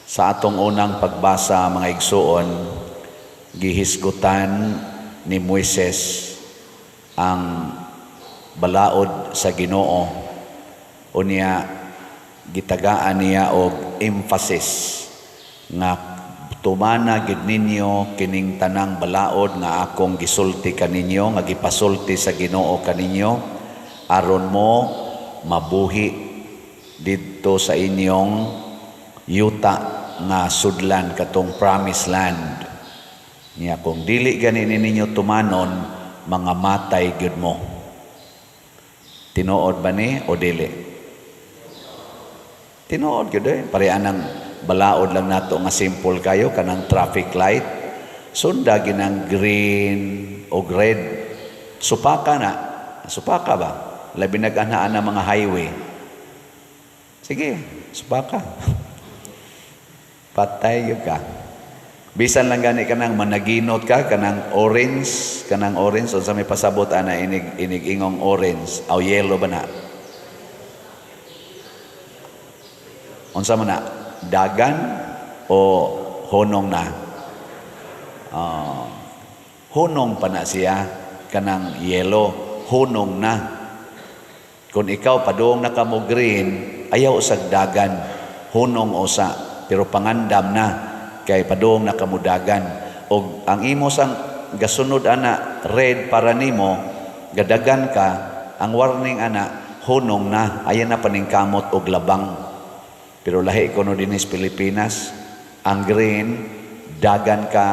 Sa atong unang pagbasa, mga igsuon, gihisgutan ni Moises ang balaod sa Ginoo. Unya gitagaan niya og emphasis nga tumana gid ninyo kining tanang balaod nga akong gisulti kaninyo, nga gipasulti sa Ginoo kaninyo, aron mo mabuhi didto sa inyong yuta nga sudlan, katong promised land. Niya kung dili gani ninyo tumanon, mga matay gyud mo. Tinuod ba ni o dili? Tinuod gyud eh. Pareha ng balaod lang nato nga simple kayo, kanang traffic light. Sunda ginang green o red. Supaka na. Supaka ba? Labi nag-anhaan ng mga highway. Sige, supaka. Patay gyud ka. Bisan lang gani kanang managinot ka, kanang orange, unsa may pasabot ana inig inig ingong orange, aw yellow ba na? Unsa man na? Dagan o hunong na? Hunong pa na siya, kanang yellow, hunong na. Kung ikaw padung na ka mo green, ayaw usag dagan, hunong usa, pero pangandam na kay padung na kamudagan. Og ang imo sang gasunod ana red para nimo, gadagan ka, ang warning ana hunong na, ayan na paningkamot og labang. Pero lahi kuno dinhi sa Pilipinas, ang green dagan ka,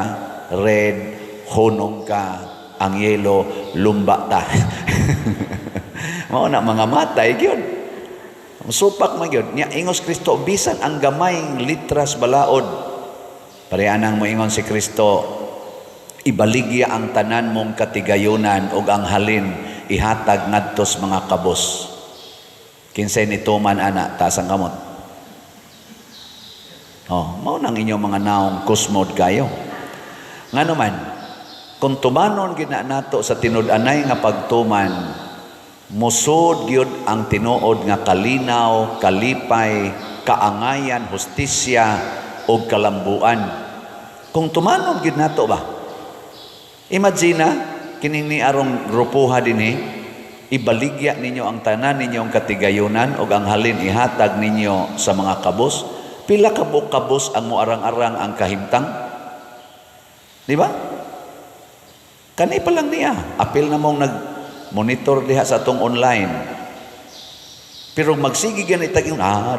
red hunong ka, ang yellow lumba ta. Mao na mga matay gyud. Supak man gyud. Nya ingos Kristo bisan ang gamayng litras balaod. Pareha nang moingon si Kristo, ibaligya ang tanan mong katigayunan ug ang halin ihatag ngadtos mga kabos. Kinsay nituman ana, taas ang kamot. Oh, mao nang inyong mga naong kusmod kayo. Ngano man, kung tumanon gina nato sa tinud-anay nga pagtuman, musod gyud ang tinuod nga kalinaw, kalipay, kaangayan, hustisya ug kalambuan. Kung tumanon gyud nato ba? Imagine na kining ni arong grupuha dinhi, ibaligya ninyo ang tanan ninyong katigayunan ug ang halin ihatag ninyo sa mga kabos. Pila ka buok kabos ang moarang-arang ang kahimtang? Di ba? Kani pa lang niya. Apil na mong nag-monitor diha sa atong online. Pero magsige gani tag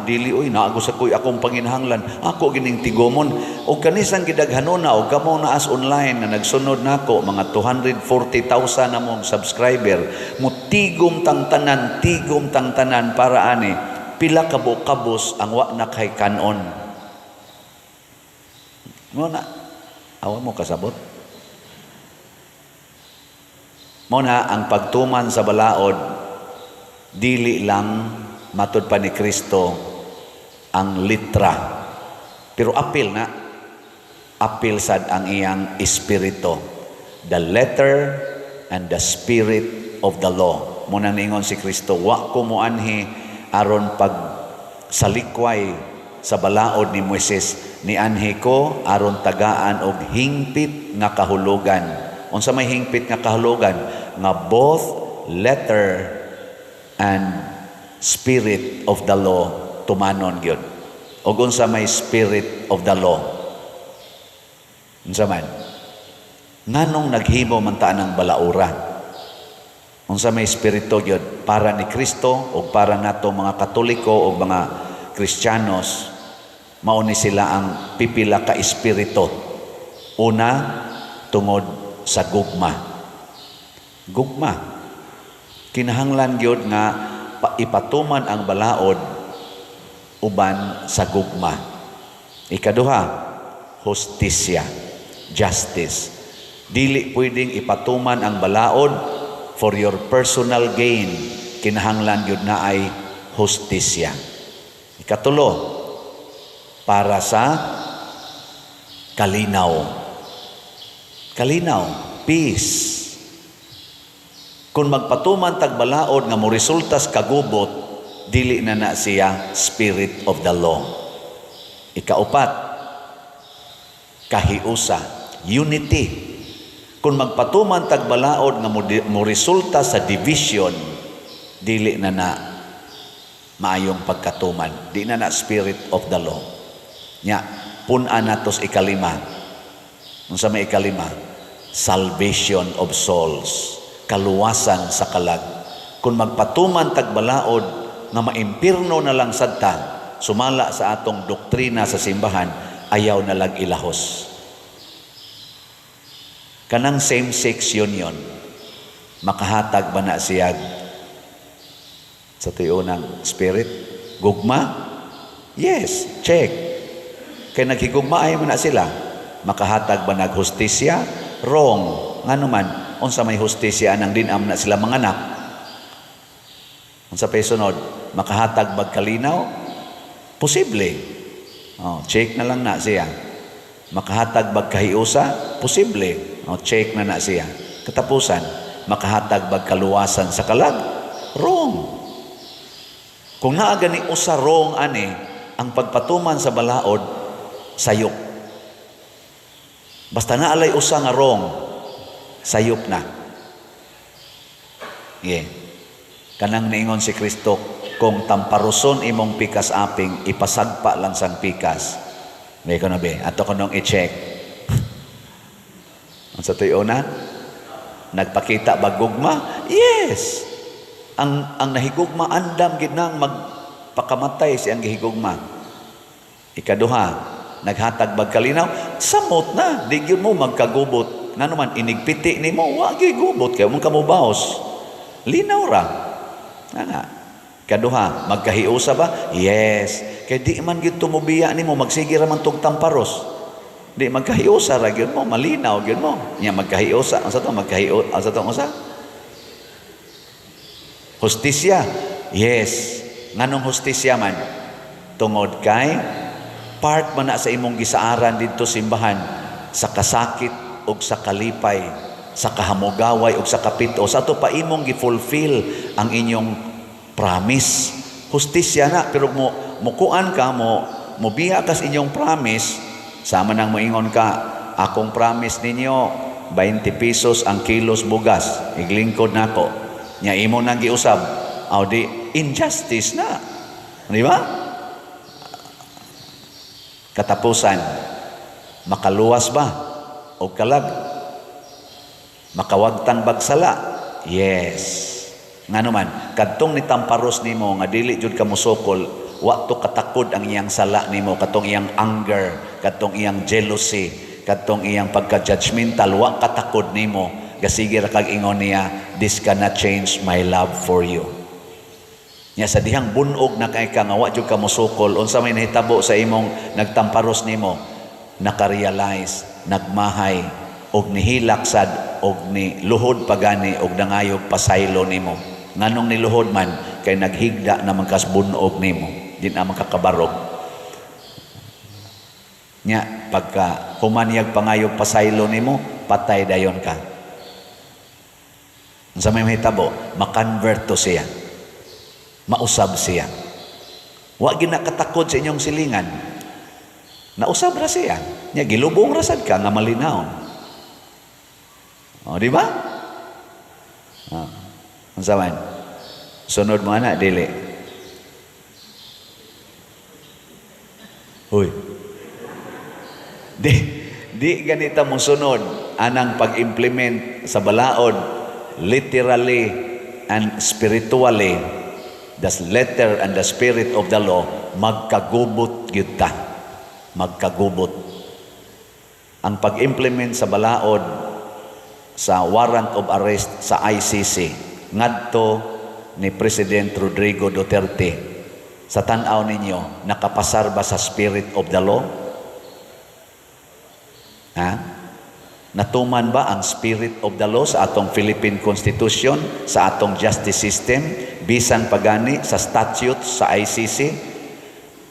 dili oy, naago sa koy akong panginahanglan. Ako gining tigomon. Og kanisang gidaghanona og kamo naas online nga nagsunod nako, mga 240,000 na mong subscriber, mutigom tang tanan, tigom tang tanan para ani pila ka buok kabos ang wa na kay kanon. Mo na awa mo kasabot. Mo na ang pagtuman sa balaod dili lang matud pa ni Kristo ang litra, pero apil na, apil sad ang iyang espiritu, the letter and the spirit of the law. Mo na ningon si Kristo, wa ko moanhi aron pag salikway sa balaod ni Moises, nianhi ko aron tagaan og hingpit nga kahulugan. Unsa may hingpit nga kahulugan? Nga both letter and spirit of the law tumanon gyud. Og unsa may spirit of the law? Unsa man? Nganong naghimo man ta ng balaura? Unsa may espiritu gyud para ni Kristo o para nato mga Katoliko o mga Kristiyanos, mao ni sila ang pipila ka espiritu. Una, tungod sa gugma. Gugma. Kinahanglan gyud nga ipatuman ang balaod uban sa gugma. Ikaduha, hustisya, justice. Dili pwedeng ipatuman ang balaod for your personal gain. Kinahanglan gyud na ay hustisya. Ikatulo, para sa kalinaw. Kalinaw, peace. Kung magpatuman tag balaod nga moresultas kagubot, dili na na siya spirit of the law. Ikaupat, kahiusa, unity. Kung magpatuman tag balaod nga mo resulta sa division, dili na na maayong pagkatuman. Di na na spirit of the law. Nya, pun-an natos ikalima. Unsa may ikalima? Salvation of souls. Kaluwasan sa kalag. Kung magpatuman tag balaod nga maimpirno na lang sad ta, sumala sa atong doktrina sa simbahan, ayaw na lang ilahos. Kanang same-sex union, makahatag ba na siya sa tuyonang spirit? Gugma? Yes, check. Kay naghigugma ay man na sila. Makahatag ba nag hustisya? Wrong. Ngano man, unsa may hustisya anang dinam na sila manganak? Unsa pay sunod? Makahatag bag kalinaw? Posible. Oh, check na lang na siya. Makahatag bag kahiusa? Posible. Oh, check na na siya. Katapusan, makahatag bag kaluwasan sa kalag? Wrong. Kung naa gani usa wrong ani, ang pagpatuman sa balaod sayop. Basta naalay usa nga wrong, sayop na. Yeah. Kanang niingon si Kristo, kung tamparuson imong pikas aping, ipasagpa lang sang pikas. May ko na be, ato ko nung i-check. Unsa to'y una? Nagpakita ba gugma? Yes. Ang nahigugma andam gid nang magpakamatay si ang gihigugma. Ikaduha, naghatag bag kalinaw? Samot na, di gyud mo magkagubot. Ngano man, inigpiti nimo, wa gyud gubot kay mo kamubaos. Linaw ra. Ana. Kaduha, magkahiusa ba? Yes. Kay di man gyud tumubiya nimo, magsige ra man tug tamparos. Di magkahiusa ra gyud mo, malinaw gyud mo. Nya magkahiusa, unsa to magkahio, unsa to unsa? Hustisya? Yes. Nganong hustisya man? Tungod kay part man na sa imong gisaaran didto simbahan sa kasakit ug sa kalipay, sa kahamugaway ug sa kapito. Sa ato pa imong gi-fulfill ang inyong promise. Hustisya na, pero mo mukuan ka mo mobiya kas inyong promise, sama nang moingon ka, akong promise ninyo 20 pesos ang kilos bugas, iglingkod nako. Nya imo nang giusab, aw di injustice na. Di ba? Katapusan, makaluwas ba o kalag? Makawagtang bagsala? Yes. Ngano man, kadtong ni tamparos nimo nga dili jud ka mosukol, wa to katakod ang iyang sala nimo, katong iyang anger, katong iyang jealousy, katong iyang pagka-judgmental, wa katakod nimo. Gasige ra kag ingon niya, "This cannot change my love for you." Nya sa dihang bunog na kay ka nga wa jud ka mosukol, unsa may nahitabo sa imong nagtamparos nimo? Nakarealize, nagmahay, og nihilak sad og ni luhod pagani og nangayog pasaylo nimo. Nganong niluhod man? Kay naghigda naman kas bunog nimo, di na makakabarog. Nya pagka humaniyag pangayog pasaylo nimo, patay dayon ka. Unsa may mahitabo? Ma-convert to siya. Mausab siya. Wa ginakatakod sa inyong silingan. Nausab ra siya. Nya gilubong ra sad ka nga malinawon. O, di ba? Ah. Unsa man? Sunod mo ana dili. Hoy. Di ganita mo sunod anang pag-implement sa balaod literally and spiritually, the letter and the spirit of the law, magkagubot gyud ta. Magkagubot. Ang pag-implement sa balaod sa warrant of arrest sa ICC ngadto ni President Rodrigo Duterte, sa tan-aw ninyo, nakapasar ba sa spirit of the law? Ha? Natuman ba ang spirit of the law sa atong Philippine Constitution, sa atong justice system, bisan pagani sa statutes sa ICC?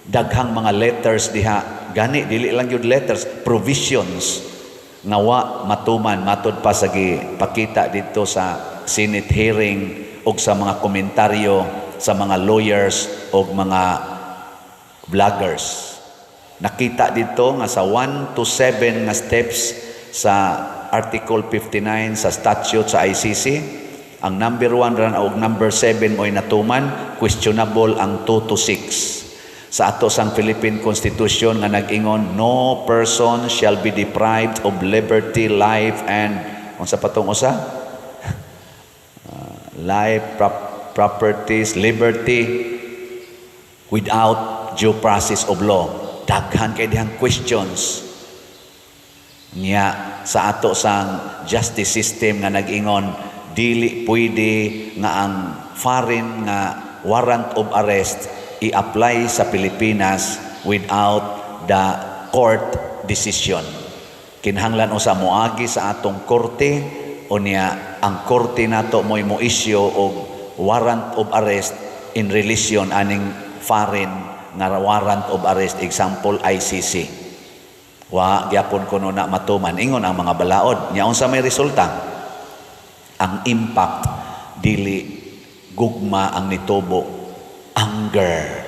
Daghang mga letters diha, gani dili lang gyud letters, provisions nga wa matuman matud pa sa gipakita didto sa Senate hearing og sa mga komentaryo sa mga lawyers og mga vloggers. Nakita dito nga sa 1 to 7 nga steps sa Article 59 sa statute sa ICC, ang number 1 ran og number 7 mo'y natuman, questionable ang 2 to 6. Sa ato sang Philippine Constitution nga nag-ingon, "No person shall be deprived of liberty, life and," unsa pa tong usa? Life, properties, liberty without due process of law. Daghan kay dihang questions. Nya sa ato sang justice system nga nag-ingon dili pwede nga ang foreign nga warrant of arrest i-apply sa Pilipinas without the court decision. Kinahanglan usa moagi sa atong korte, unya ang korte nato mo'y mo-issue og warrant of arrest in relation aning foreign nga warrant of arrest, example ICC. Wa gyapon kuno na matuman, ingon ang mga balaod. Nya unsa may resulta? Ang impact, dili gugma ang nitubo, anger.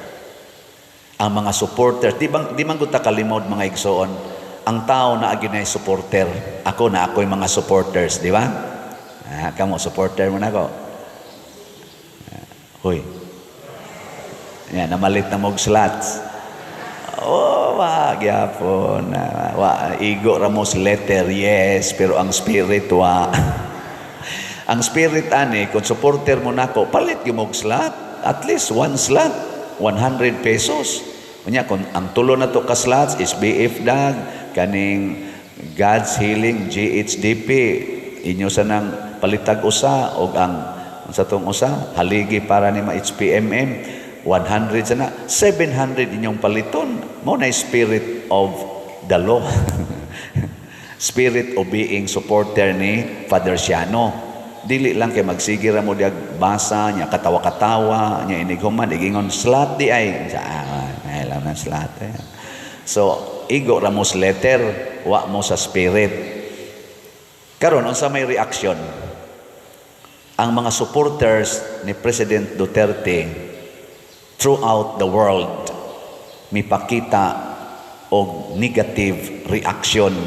Ang mga supporters, di man gud ta kalimod, mga igsoon, ang tao na ginay supporter. Ako na ako'y mga supporters, di ba? Ah, kamo supporter mo nako. Ah, huy. Yan, namalit na mog slots. Oh, wa gyapon. Wa igo ra mo sa letter, yes, pero ang spirit wa. Ang spirit ani, kung supporter mo nako, palit gyud mo og slot. At least one slot, 100 pesos. Unya kung ang tulo na to ka slots is BF Dag, kaning God's Healing GHDP, inyo sa nang palitag usa, og ang sa tong usa haligi para ni ma HPMM, 100 sana, 700 inyong paliton. Mo na spirit of the law, spirit of being supporter ni Father Siano. Dili lang kay magsige ra mo diag basa nya, katawa-katawa nya, inig human igingon slot di ay sa, ah, alam na slot eh. So igo ra mo sa letter, wa mo sa spirit. Karon, unsa may reaction ang mga supporters ni President Duterte throughout the world? Mipakita og negative reaction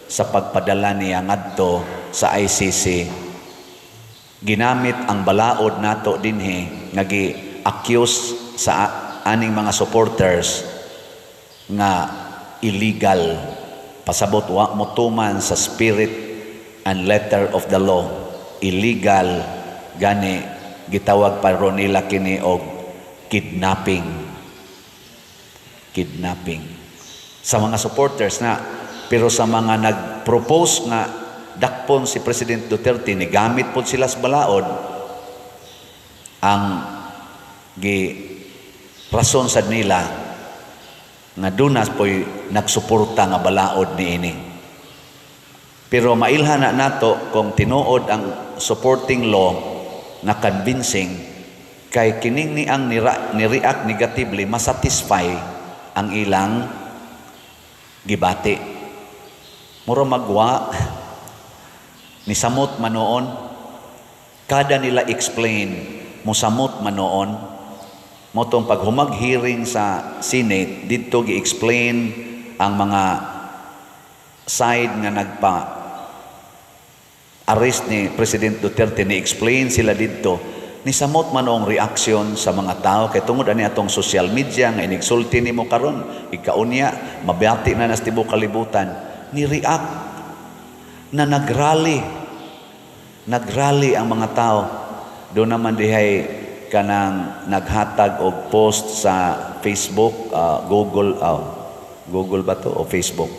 sa pagpadala niya ngadto sa ICC. Ginamit ang balaod nato dinhi nga gi-accuse sa aning mga supporters nga illegal, pasabot wa motuman sa spirit and letter of the law, illegal. Gani gitawag pa ron nila kini og kidnapping, kidnapping sa mga supporters na. Pero sa mga nag-propose nga dakpon si President Duterte, ni gamit pod sila sa balaod. Ang gi rason sad nila nga duna po'y nagsuporta nga balaod niini. Pero mailhan na nato kung tinuod ang supporting law nga convincing, kay kining ni ang ni-react negatively, masatisfy ang ilang gibati. Mura magwa ni samot manoon kada nila explain, mosamot manoon mo tong paghumag hearing sa Senate. Didto gi-explain ang mga side nga nagpa arrest ni President Duterte. Ni explain sila didto, ni samot man ang reaksyon sa mga tao kay tungod ani atong social media nga inigsulti nimo karon, ikaunya mabati na nas tibuok kalibutan. Ni react na nagrally, nagrally ang mga tao. Do naman dihay kanang naghatag og post sa Facebook, Google, Google ba to o Facebook,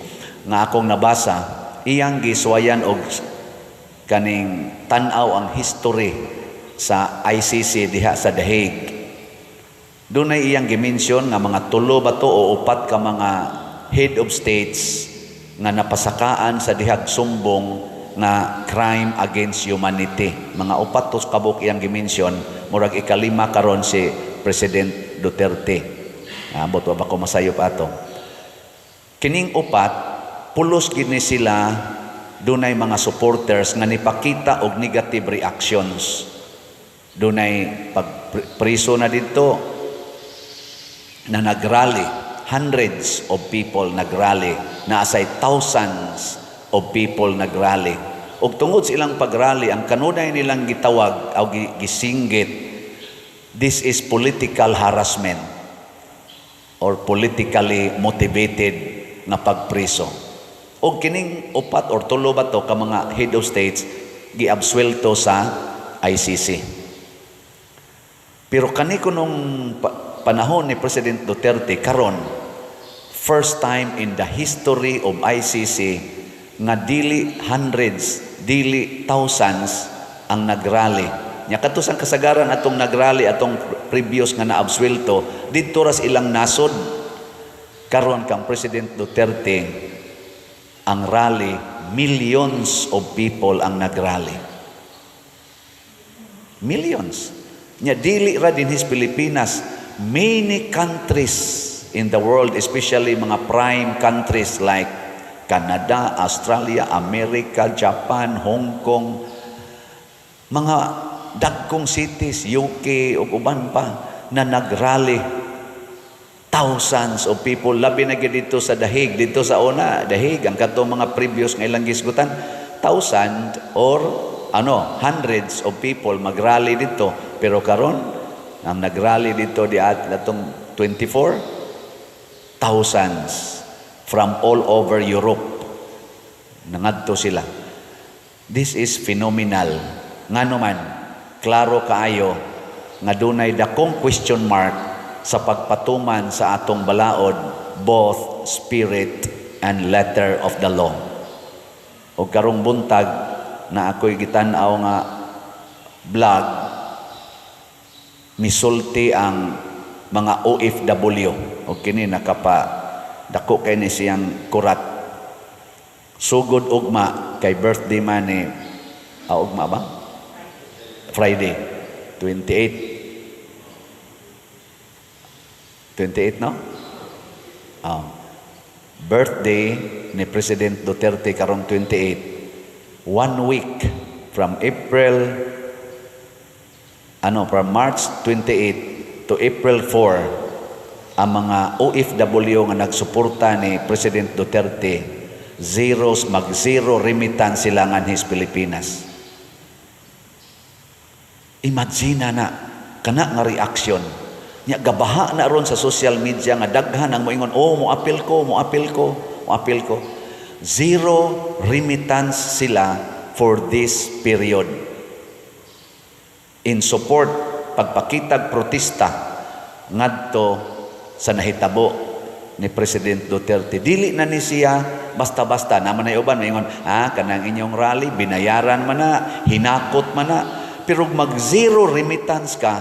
nga akong nabasa, iyang giswayan og kaning tan-aw ang history sa ICC diha sa The Hague. Dunay iyang gimension nga mga tulo ba to o upat ka mga head of states nga napasakaan sa dihag sumbong nga crime against humanity. Mga upat to kabuk iyang gimension, murag ikalima karon si President Duterte. Ambot wa ba ko masayop ato. Kining upat, pulos gid ni sila dunay mga supporters nga nipakita og negative reactions. Dunay pagpriso na didto na nagrally. hundreds of people nagrally, naa say thousands of people nagrally. Ug tungod sa ilang pagrally, ang kanunay nilang gitawag o gisinggit, "This is political harassment or politically motivated nga pagpriso." Og kining upat or tulo ba to ka mga head of states giabsuelto sa ICC. Pero kani kunong panahon ni President Duterte karon, first time in the history of ICC nga dili hundreds, dili thousands ang nagrally. Nya kadto sang kasagaran atong nagrally, atong previous nga naabsuelto, didto ras ilang nasod. Karon kang President Duterte, ang rally, millions of people ang nagrally. Millions. Nya dili ra dinhis Pilipinas, many countries in the world, especially mga prime countries like Canada, Australia, America, Japan, Hong Kong, mga dagkong cities, UK ug uban pa na nagrally, thousands of people, labi na gyud dito sa Dahig. Dito sa una Dahig, ang katong mga previous nga ilang gisgutan, thousand or ano, hundreds of people magrally dito. Pero karon ang nagrally dito di at atong 24, thousands from all over Europe nangadto sila. This is phenomenal. Ngano man, klaro kaayo nga dunay dakong question mark sa pagpatuman sa atong balaod, both spirit and letter of the law. O karong buntag na ako'y gitan-aw nga vlog, misulti ang mga OFW o kini nakapa dako kay ni siyang kurat. Sugod ugma kay birthday man ni ugma ba, Friday 28, 28, no? Oh. Birthday ni President Duterte karong 28, one week from April ano, from March 28 to April 4, ang mga OFW nga nagsuporta ni President Duterte, zeros, mag zero remittance sila nganhis Pilipinas. Imagine na kana nga reaction nya, gabaha na ron sa social media nga daghan ang moingon, "Oh, mo apil ko, mo apil ko, mo apil ko." Zero remittance sila for this period in support, pagpakitag protesta ngadto sa nahitabo ni President Duterte. Dili na ni siya basta-basta. Naman ay uban maingon, "Ah, kanang inyong rally binayaran man na, hinakot man na." Pero mag zero remittance ka,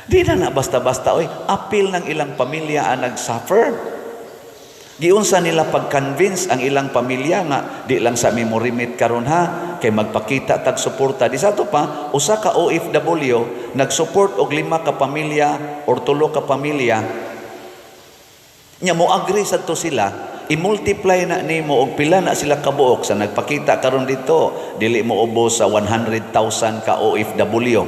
di na na basta-basta oy. Apil ng ilang pamilya ang nag-suffer. Giunsa nila pag-convince ang ilang pamilya nga di lang sa mi mo remit karon ha, kay magpakita tag suporta. Di sa ato pa usa ka OFW nag-support og lima ka pamilya or tulo ka pamilya nya, mo agree sad to sila. I-multiply na nimo og pila na sila kabuok sa nagpakita karon dito. Dili mo ubos sa 100,000 ka OFW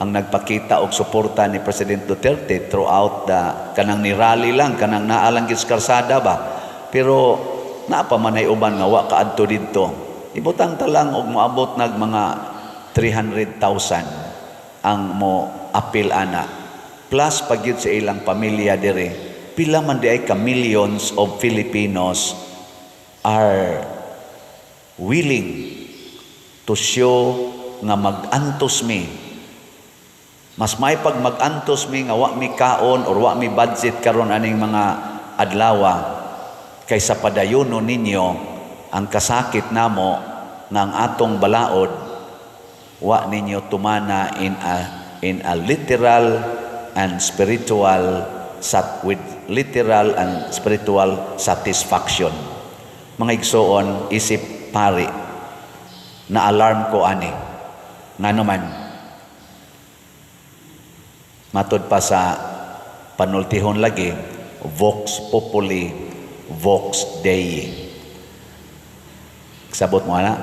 ang nagpakita og suporta ni President Duterte throughout the kanang ni rally lang, kanang naa lang gid sa karsada ba. Pero naa pa man ay uban nga wa kaadto didto. Ibutang ta lang og moabot nag mga 300,000 ang mo apil ana, plus pagyud sa ilang pamilya dire. Pila man di ay ka millions of Filipinos are willing to show nga mag-antos mi, mas may pag mag-antos mi nga wa mi kaon or wa mi budget karon aning mga adlawa kaysa padayono ninyo ang kasakit namo nga ang atong balaod wa ninyo tumana in a literal and spiritual sat with literal and spiritual satisfaction. Mga igsoon, isip pari, na alarm ko ani. Ngano man, matod pa sa panultihon lagi, vox populi, vox Dei. Sabot mo ana?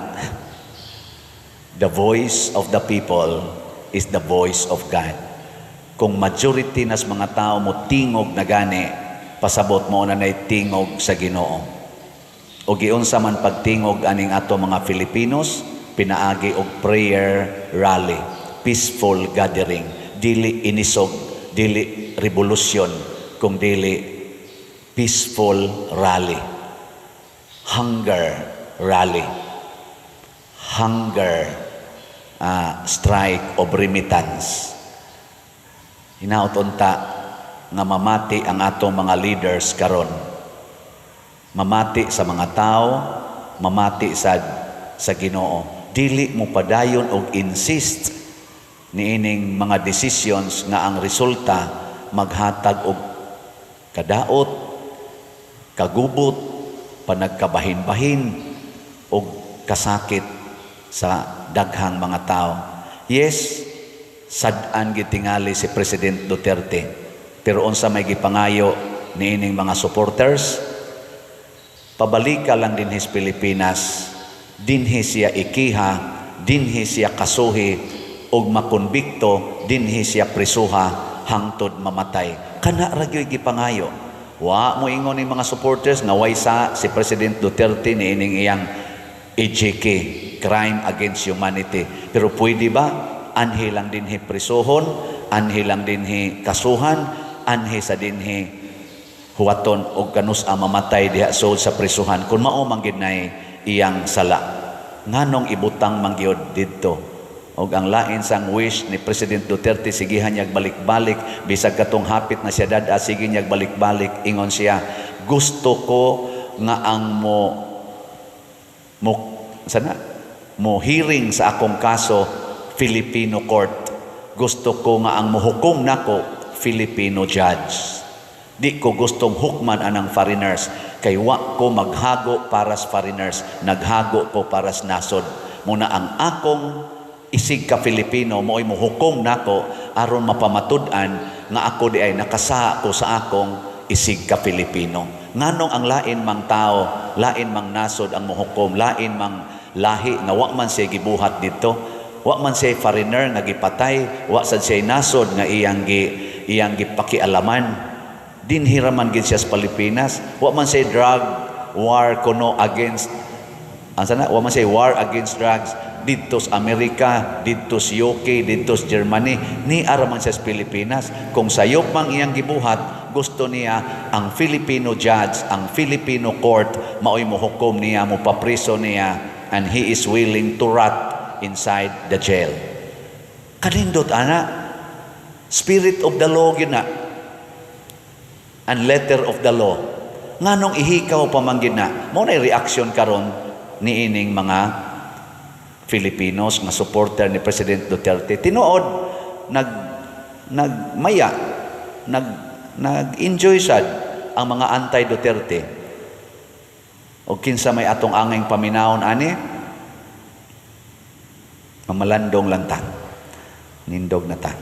The voice of the people is the voice of God. Kung majority nas mga tao mo tingog na gani, Pasabot mo na nay tingog sa Ginoo. O giunsa man pagtingog aning ato mga Filipinos? Pinaagi og prayer rally, peaceful gathering, dili inisog, dili revolusyon, kung dili peaceful rally, hunger rally, hunger strike of remittance. Hinaot unta nga mamati ang atong mga leaders karon, mamati sa mga tao, mamati sa Ginoo, dili mo padayon og insist niining mga decisions nga ang resulta maghatag og kadaot, kagubot, panagkabahin-bahin og kasakit sa daghang mga tao. Yes, sad-an gitingali si President Duterte. Pero unsa may gipangayo niining mga supporters? Pabalika lang dinhi sa Pilipinas, dinhi siya ikiha, dinhi siya kasuhi ug makonbikto, dinhi siya prisuha hangtod mamatay. Kana ra gyud gipangayo. Wa mo ingon ni mga supporters nga way sa si President Duterte niining iyang EJK, crime against humanity. Pero pwede ba anhi lang dinhi prisuhon, anhi lang dinhi kasuhan, anhi sa dinhi huwaton og kanus ang mamatay diha sulod sa prisuhan kung mao man gid nay iyang sala? Nganong ibutang man gyud didto? Og ang lain sang wish ni President Duterte, sigihan niya balik-balik bisag katong hapit na siya dad-a, sige niya balik-balik. Ingon siya, "Gusto ko nga ang mo mo sana mo hearing sa akong kaso, Filipino court. Gusto ko nga ang mohukom nako, Filipino judge. Di ko gustong hukman anang foreigners kay wa ko maghago para sa foreigners, naghago ko para sa nasod. Muna ang akong isig ka Filipino mo'y mohukom nako aron mapamatud-an nga ako di ay nakasa ko sa akong isig ka Filipino." Nganong ang lain mang tao, lain mang nasod ang mohukom, lain mang lahi nga wa man siya gibuhat dito, wa man siya foreigner nga gipatay, wa sad siya nasod nga iyang gipakialaman? Dinhi ra man gid siya sa Pilipinas. Wa man siya drug war kuno against, asa na, wa man siya war against drugs didto sa Amerika, didto sa UK, didto sa Germany, ni ara man siya sa Pilipinas. Kung sayop mang iyang gibuhat, gusto niya ang Filipino judge, ang Filipino court maoy mohukom niya, mo papriso niya, and he is willing to rot inside the jail. Kanindot ana. Spirit of the law gyud na and letter of the law. Nganong ihikaw pa man gyud na? Mao na reaction karon niining mga Filipinos nga supporter ni President Duterte. Tinuod, nagmaya, nag-enjoy sad ang mga anti-Duterte. O kinsa may atong angay paminawon ani? Mamalandong lang ta. Nindog na ta.